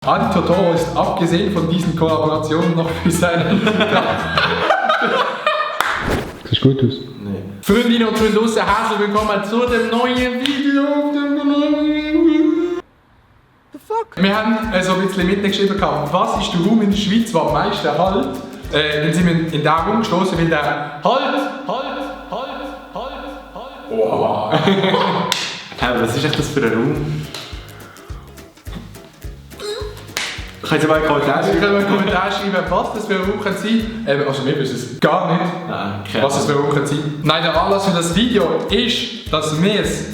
Adi Totoro ist abgesehen von diesen Kollaborationen noch für seine... Sieht gut aus. Nee. Freundinnen und Freunde, herzlich willkommen zu dem neuen Video auf dem Kanal. The fuck? Wir haben so ein bisschen mitgeschrieben, was ist der Raum in der Schweiz, der am meisten halt? Dann sind wir in den Raum gestoßen, weil der Halt. Wow. Was ist das für ein Raum? Könnt ihr mal in die Kommentare schreiben, was das für ein Raum kann sein kann? Also wir wissen es gar nicht, was das für ein Raum kann sein. Nein, der Anlass für das Video ist, dass wir es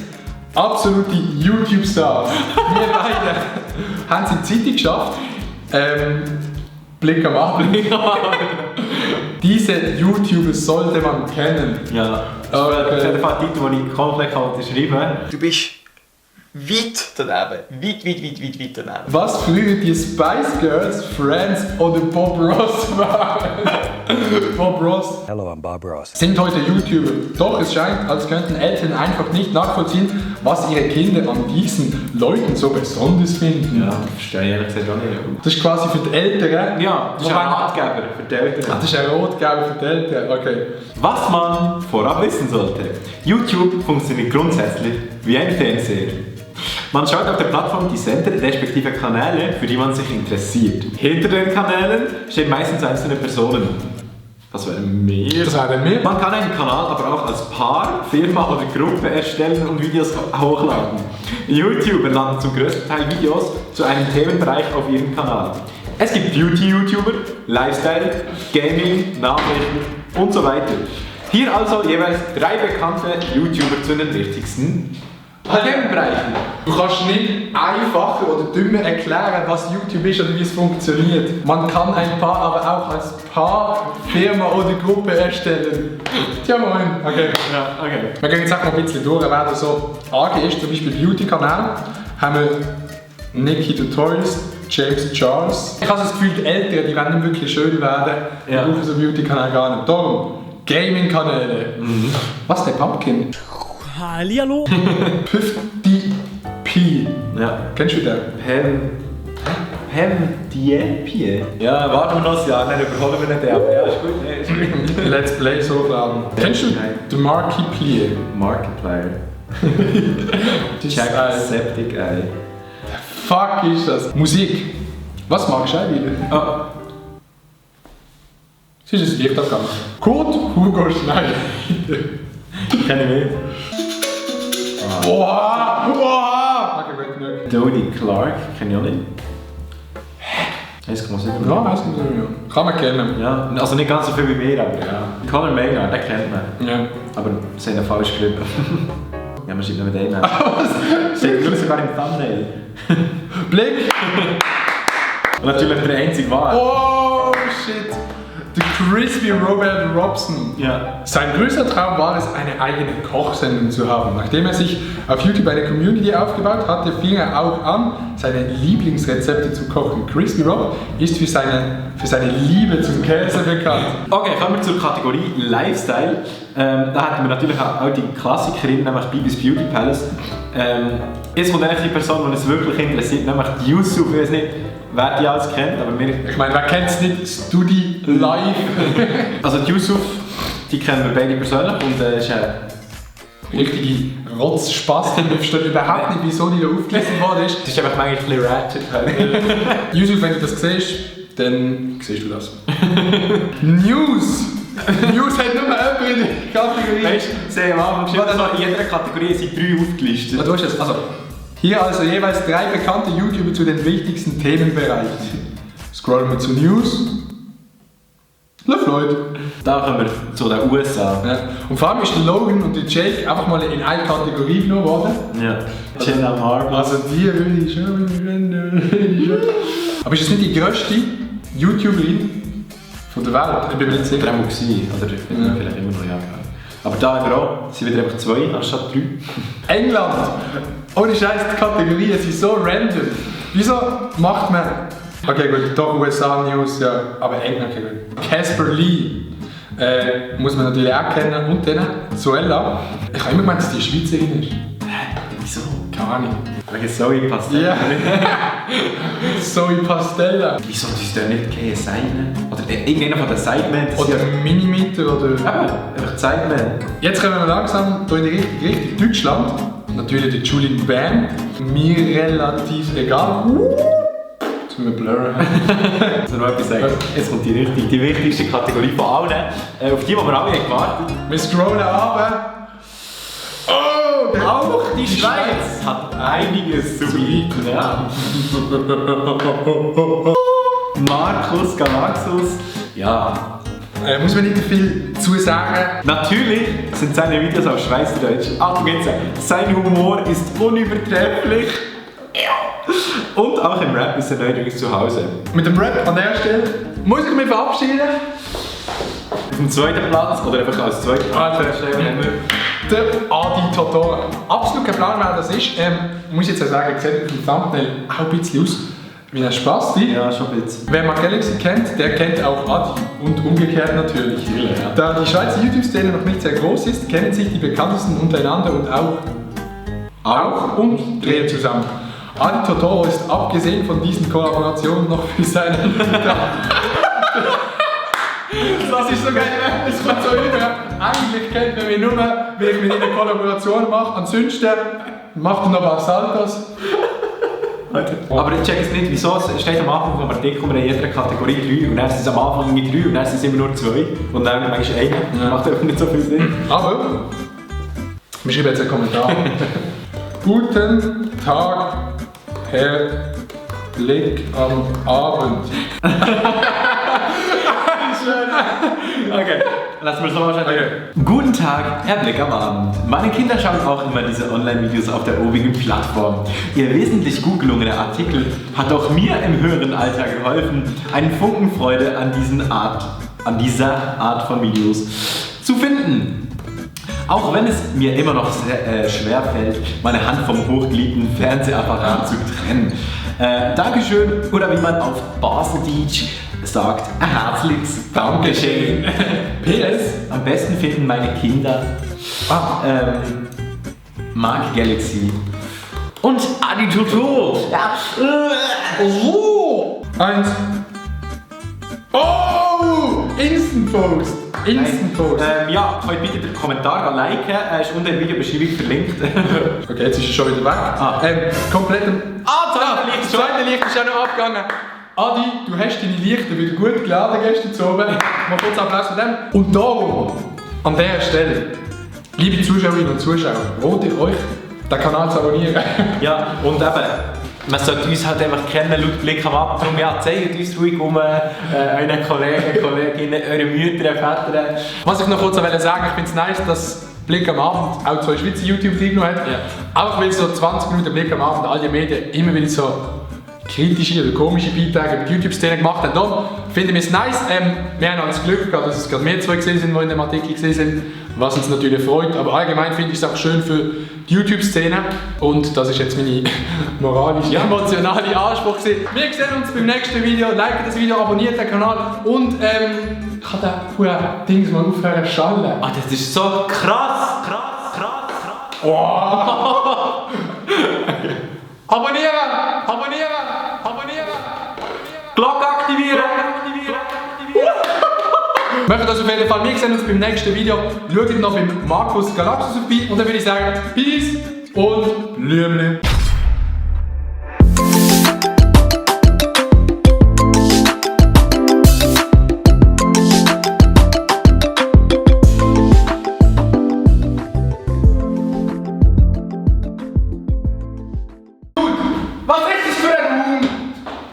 absolute YouTube-Stars, wir beide, haben es in die Zeitung geschafft. Blick am Abend. Diese YouTuber sollte man kennen. Ja, das ist der Titel, den ich komplett schreiben kann. Du bist weit daneben. Weit daneben. Was früher die Spice Girls, Friends oder Bob Ross waren. Bob Ross. Hello, I'm Bob Ross. Sind heute YouTuber. Doch es scheint, als könnten Eltern einfach nicht nachvollziehen, was ihre Kinder an diesen Leuten so besonders finden. Ja, verstehe ich ehrlich gesagt auch nicht. Das ist quasi für die Eltern. Ja, das ist ein Ratgeber für die Eltern. Das ist ein Ratgeber für die Eltern, okay. Was man vorab wissen sollte. YouTube funktioniert grundsätzlich wie ein Fernseher. Man schaut auf der Plattform die Sender respektive Kanäle, für die man sich interessiert. Hinter den Kanälen stehen meistens einzelne Personen. Das wären wir. Das wären wir. Man kann einen Kanal aber auch als Paar, Firma oder Gruppe erstellen und Videos hochladen. YouTuber laden zum größten Teil Videos zu einem Themenbereich auf ihrem Kanal. Es gibt Beauty-YouTuber, Lifestyle, Gaming, Nachrichten und so weiter. Hier also jeweils 3 bekannte YouTuber zu den wichtigsten Themenbereichen. Du kannst nicht einfacher oder dümmer erklären, was YouTube ist oder wie es funktioniert. Man kann ein Paar aber auch als Paar, Firma oder Gruppe erstellen. Tja moin. Okay. Ja, okay. Wir gehen jetzt auch mal ein bisschen durch, wer da so AG ist. Zum Beispiel Beauty-Kanal haben wir Nikki Tutorials, James Charles. Ich habe das Gefühl, die Eltern, die werden nicht wirklich schön werden. Die brauchen so Beauty-Kanal gar nicht. Darum, Gaming-Kanäle. Was ist der Pumpkin? Hallihallo. 50p. Ja. Kennst du den? Diepie? Ja, warten wir noch ein Jahr, dann überholen wir nicht den. Ja, ist gut. Nee, ist gut. Let's Play so laden. Kennst du den Markiplier? Markiplier. Jacksepticeye. Fuck ist das? Musik. Was magst du wieder? Oh. Es ist ein Licht abgegangen. Kurt Hugo Schneider. Kenn ich nicht. Oha! Okay, gut genug. Dodie Clark, kenn ich auch nicht. 1,7. Ja, 1,7. Kann man kennen. Ja, also nicht ganz so viel wie mir, aber ja. Conor Maynard, den kennt man. Ja. Aber sie haben ihn falsch geschrieben. Ja, man schreibt nicht mit dem. Steht nur sogar im Thumbnail. Blick! Und natürlich der einzige war. Oh shit! Der Crispy Robert Robson. Ja. Sein größter Traum war es, eine eigene Kochsendung zu haben. Nachdem er sich auf YouTube eine Community aufgebaut hatte, fing er auch an, seine Lieblingsrezepte zu kochen. Crispy Rob ist für seine Liebe zum Käse bekannt. Okay, kommen wir zur Kategorie Lifestyle. Da hatten wir natürlich auch die Klassikerin, nämlich Bibis Beauty Palace. Jetzt kommt eigentlich die Person, die uns wirklich interessiert, nämlich die Yusuf. Ich weiß nicht, wer die alles kennt, aber wir... Ich meine, wer kennt es nicht? Studi Live. Also die Yusuf, die kennen wir beide persönlich und ist richtige Rotzspaß, ich verstehe überhaupt nicht, wieso die da aufgelesen worden ist. das ist einfach manchmal ein bisschen ratchet. Yusuf, wenn du das siehst, dann siehst du das. News! News hat nur jemand in der Kategorie. Weißt du, sie haben am Anfang geschrieben, in jeder Kategorie sind 3 aufgelistet. Du hast es. Also, hier also jeweils 3 bekannte YouTuber zu den wichtigsten Themenbereichen. Scrollen wir zu News. Floyd. Da kommen wir zu den USA. Ja. Und vor allem ist der Logan und der Jake einfach mal in eine Kategorie genommen worden. Ja. Jenna Marbles. Also die würde ich schon. Aber ist das nicht die grösste YouTuberin von der Welt? Ich bin mir nicht sicher. Oder ich bin vielleicht immer noch ja. Aber da haben wir auch, sind wieder einfach 2 anstatt 3. England! Ohne Scheiß, die Kategorien sind so random. Wieso macht man... Okay gut, doch USA News, ja, aber England, okay gut. Casper Lee muss man natürlich auch kennen und dann Suella. Ich habe immer gemeint, dass die Schweizerin ist. Wieso? Keine Ahnung. Welche Zoe Pastella? Ja. Zoe Pastella. Wieso ist der nicht KSI? Oder irgendeiner von den Sidemen? Oder Minimeter oder... Einfach Sidemen. Jetzt kommen wir langsam hier in die Richtung Deutschland. Natürlich der Julian Bam. Mir relativ egal. Jetzt müssen wir blurren. Also noch etwas sagen. Jetzt kommt die wichtigste Kategorie von allen. Auf die wir alle gewartet haben. Wir scrollen runter. Oh, Auch die Schweiz hat einiges zu bieten. Ja. Markus Galaxus. Ja. Muss man nicht viel zu sagen. Natürlich sind seine Videos auf Schweizerdeutsch. Achtung jetzt, sein Humor ist unübertrefflich. Und auch im Rap ist er neuerdings zu Hause. Mit dem Rap an der Stelle muss ich mich verabschieden. Auf dem zweiten Platz, oder einfach als zweiten Platz, haben wir der Adi Totoro. Absolut kein Plan, wer das ist. Muss ich jetzt auch sagen, sieht auf dem Thumbnail auch ein bisschen aus wie ein Spasti. Ja, schon ein bisschen. Wer Mark Galaxy kennt, der kennt auch Adi. Und umgekehrt natürlich. Viele, ja. Da die Schweizer YouTube-Szene noch nicht sehr groß ist, kennen sich die Bekanntesten untereinander und auch und drehen zusammen. Adi Totoro ist abgesehen von diesen Kollaborationen noch für seine... Das ist so geil, es kommt so rüber. Eigentlich kennt man mich nur, wenn ich mit ihnen eine Kollaboration mache. Ansonsten macht er noch ein paar Saltos. Aber ich check es nicht, wieso es steht am Anfang vom Artikel, wir haben in jeder Kategorie 3 und dann sind es am Anfang mit 3 und dann sind es immer nur 2 und dann manchmal 1. Ja. Macht einfach nicht so viel Sinn. Aber, wir schreiben jetzt einen Kommentar. Guten Tag, Herr Blick am Abend. Okay, lassen wir es nochmal schnell. Okay. Guten Tag, Herr Blick am Abend. Meine Kinder schauen auch immer diese Online-Videos auf der obigen Plattform. Ihr wesentlich gut gelungener Artikel hat auch mir im höheren Alter geholfen, einen Funken Freude an dieser Art von Videos zu finden. Auch wenn es mir immer noch sehr schwer fällt, meine Hand vom hochgeliebten Fernsehapparat zu trennen. Dankeschön, oder wie man auf Baseldeutsch sagt, ein herzliches Dankeschön. PS, am besten finden meine Kinder Mark Galaxy und Adi Totoro. Oh! 1. Oh! Instant Post! Instant Post! Ja, könnt bitte den Kommentar liken, er ist unter der Videobeschreibung verlinkt. Okay, jetzt ist er schon wieder weg. Komplett das zweite Licht ist auch noch abgegangen. Adi, du hast deine Lichter wieder gut geladen gestern oben. Mal kurz Applaus von dem. Und darum, an dieser Stelle, liebe Zuschauerinnen und Zuschauer, wollt ihr euch den Kanal zu abonnieren? Ja, und eben, man sollte uns halt einfach kennen, laut Blick am Abend. Darum, ja, zeigt uns ruhig euren Kollegen, Kolleginnen, eure Mütter, Väter. Was ich noch kurz sagen wollte, ich finde es nice, dass Blick am Abend auch 2 Schweizer YouTube-Videos hat. Ja. Auch weil so 20 Minuten Blick am Abend all die Medien immer wieder so kritische oder komische Beiträge über die YouTube-Szene gemacht haben. Darum finden wir es nice. Wir haben das Glück gehabt, dass es gerade wir 2 gesehen sind, die in dem Artikel gesehen sind, was uns natürlich freut. Aber allgemein finde ich es auch schön für die YouTube-Szene. Und das ist jetzt meine moralische, emotionale Anspruch gewesen. Wir sehen uns beim nächsten Video. Like das Video, abonniert den Kanal und kann den Dings mal aufhören zu schallen. Ah, das ist so krass! Wow! Abonnieren! Glocke aktivieren! Macht das auf jeden Fall. Wir sehen uns beim nächsten Video. Schaut noch beim Markus Galaxus vorbei und dann würde ich sagen, Peace und Lümli.